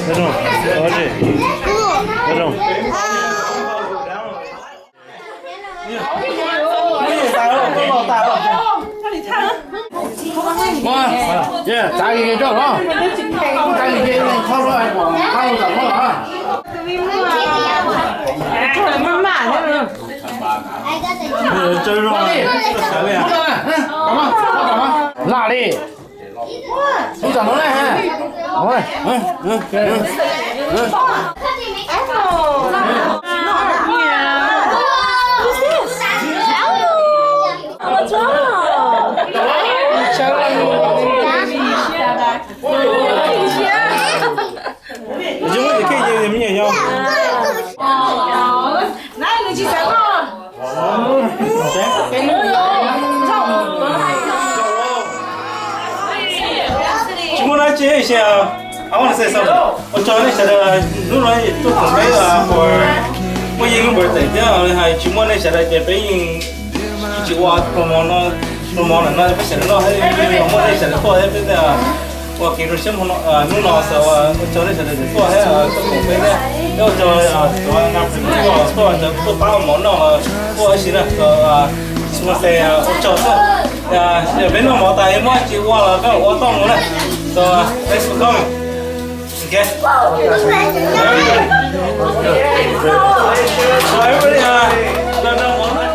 Nyob zoo, nyob zoo. Txav li coj los, txav li ces qhov loj qhov loj tam loj. Lam li. Tus tam no ne. Tsis muaj ces khej yeej me nyuam yau. Tsis muaj dab tsi, I want to say something. Ua tsaug nej sawv daws, hnub no tuaj koom peb, muaj yeej lub birthday thiab hais tsis muaj nej sawv daws ces peb yeej tsis ua promo no, promo ntawm no peb sawv daws noj thiab, muaj nej sawv daws tuaj thiab peb ua kev zoo siab hnub no, ua tsaug nej sawv daws tuaj thiab tuaj koom peb thiab, thiab ua tsaug tuaj, tuaj, tuaj pab ua mov noj, tuaj ib si na, ua tsaug xwb. Peb noj mov tas muab tsis ua los peb ua toj mus na. So, thanks for coming. Okay. So everybody, uh, no, no, no.